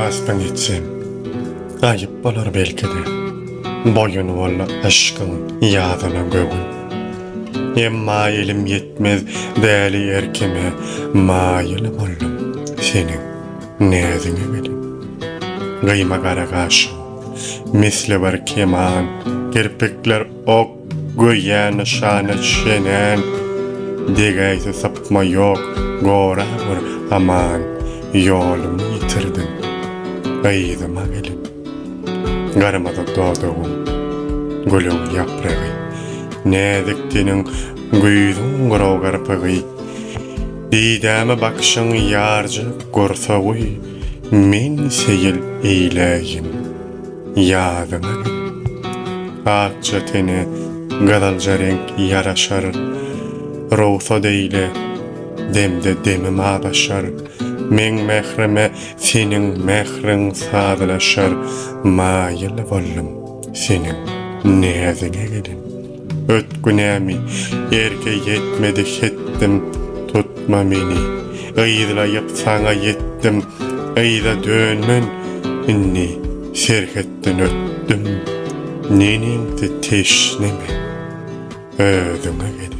Waspyň etsem, aýyp bolar belki-de, Boýun boldy yşkyň ýazyna göwün. Emma elim ýetmez däli erkime, Maýyl boldum seniň näziňe gelin. Gyýma gara gaşyň, misli bir keman, Kirpikler ok Göýä nyşana çenän, Degäýse sypma ýok, gora gör, aman, Ýolumy ýitirdim, yzyma gelin. Gyrmyzy dodagyň, gülüň ýapragy, Näzik teniň güýzüň gyraw gyrpygy, Didäme bakyşyň ýarjak gursagy, Men seýil eýläýin. Ýadyňa gel. Akja tene gyzylja reňk ýaraşar, Rugsat eýle, demde demim azaşar, Meň mährime seniň mähriň sazlaşar, Maýyl boldum seniň näziňe gelin. Öt günämi, erke ýetmedi hetdim, Tutma meni, yzlaýyp saňa ýetdim, Yza dönmen indi serhetden ötdüm, Neneňsi teşne men, özüňe gelin.